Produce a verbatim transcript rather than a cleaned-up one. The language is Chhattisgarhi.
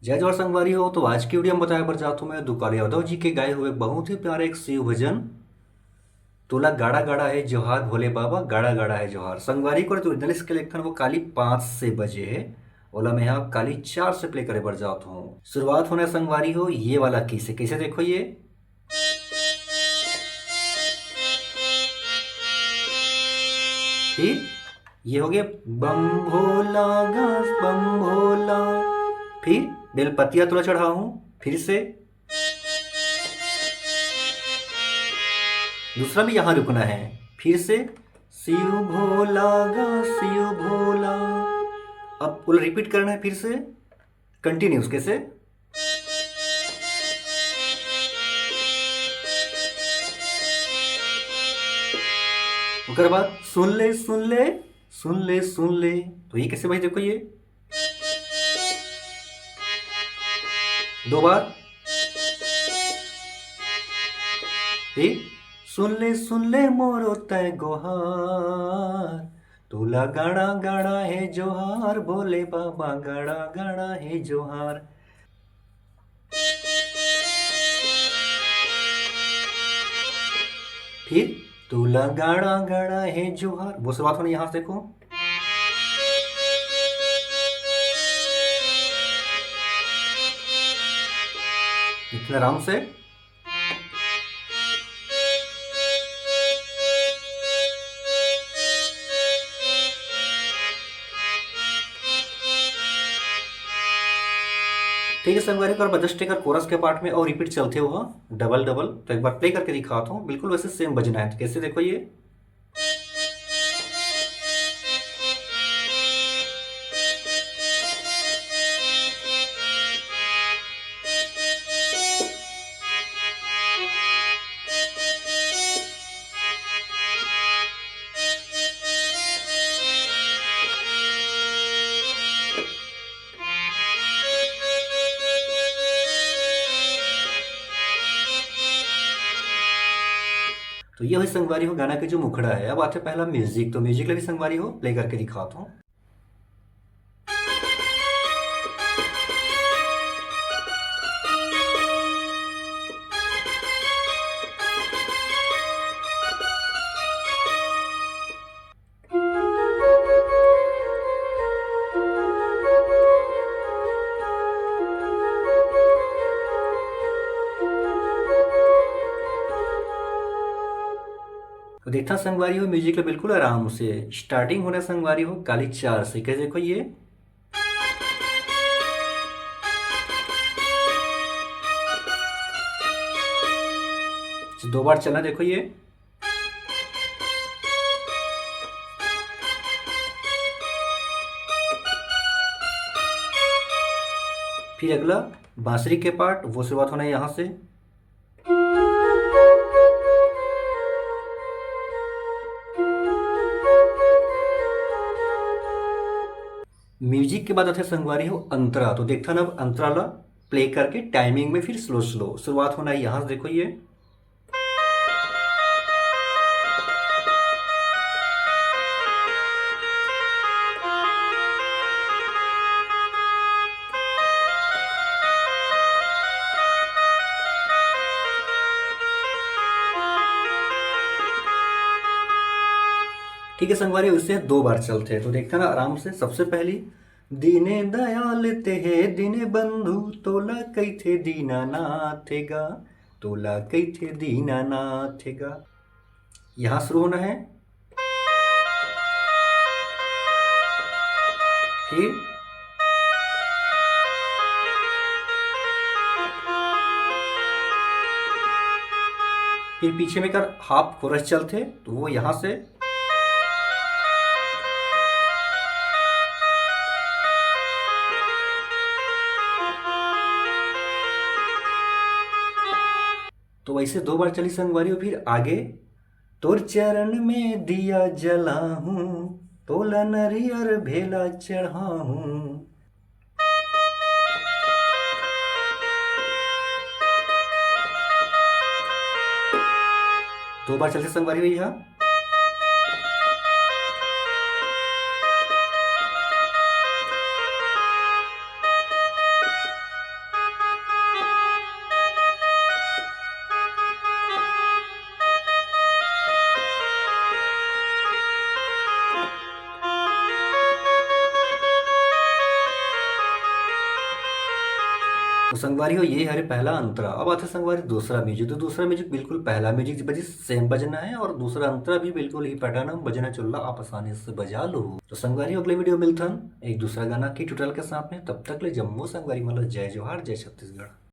जय जोहार संगवारी हो। तो आज की वीडियो में बताए बर जात हूँ मैं दुकाल यादव जी के गाए हुए बहुत ही प्यारे एक शिव भजन, तोला गाड़ा गाड़ा हे जोहार भोले बाबा, गाड़ा गाड़ा हे जोहार। संगवारी को तो ओरिजिनल स्केल एक ठन वो काली पाँच से बजे हे, ओला मैं यहाँ काली चार से प्ले करे बर जात हूँ। शुरुआत होना है संगवारी हो ये वाला की से। कैसे देखो ये, फिर ये हो गया बम भोला गा बम भोला, फिर बेलपतिया तोला चढ़ाहूँ, फिर से दूसरा भी यहाँ रुकना है, फिर से शिव भोला गा शिव भोला। अब रिपीट करना है फिर से, कंटिन्यूस। कैसे? ओकर बाद सुन ले सुन ले सुन ले सुन ले। तो ये कैसे भाई, देखो ये दो बार, ठीक। सुन ले सुन ले मोरो तय गोहार, तोला गाड़ा गाड़ा हे जोहार, भोले बाबा गाड़ा गाड़ा हे जोहार। फिर तोला गाड़ा गाड़ा हे जोहार, वो शुरुआत होना यहाँ से, देखो इतना आराम से। ठीक है संगवारी, एक बार जस्ट एक कोरस के पार्ट में और रिपीट चलते हुआ डबल डबल, तो एक बार प्ले करके दिखाता हूँ। बिल्कुल वैसे सेम बजना है। तो कैसे, देखो ये तो ये हुई संगवारी हो गाना के जो मुखड़ा है। अब आते पहला म्यूजिक, तो म्यूजिक ला भी संगवारी हो प्ले करके दिखाता हूँ। तो देखता संगवारी हो, म्यूजिक ला बिल्कुल आराम से स्टार्टिंग होना संगवारी हो, काली चार से। कैसे, देखो ये दो बार चलना, देखो ये। फिर अगला बांसुरी के पार्ट, वो शुरुआत होना है यहाँ से। म्यूजिक के बाद आथे संगवारी हो अंतरा, तो देखथन अब अंतरा ला प्ले करके टाइमिंग में फिर स्लो स्लो शुरुआत होना है यहाँ से। देखो ये ठीक है संगवारी, उससे दो बार चलते हैं। तो देखते हैं ना आराम से। सबसे पहली दीने दयाल ते हे दीने बंधु, तोला कहिथे दीनानाथ गा, तोला कहिथे दीनानाथ गा। यहाँ शुरू होना है। फिर फिर पीछे में कर हाफ कोरस चलते, तो वो यहाँ से तो वैसे दो बार चली संगवारी। फिर आगे, तोर चरण में दिया जलाहूँ, तोला नरियर भेला चढ़ाहूँ। दो बार चलते संगवारी भैया। संगवारी हो, ये हरे पहला अंतरा। अब आथे संगवारी दूसरा म्यूजिक। तो दूसरा म्यूजिक बिल्कुल पहला म्यूजिक बजिस, सेम बजना है और दूसरा अंतरा भी बिल्कुल ही पैटर्न में बजना चुल्ला, आप आसानी से बजा लो। तो संगवारी हो, अगले वीडियो मिलथन एक दूसरा गाना की ट्यूटोरियल के साथ में। तब तक ले जम्मो संगवारी मन ल जय जोहार, जय छत्तीसगढ़।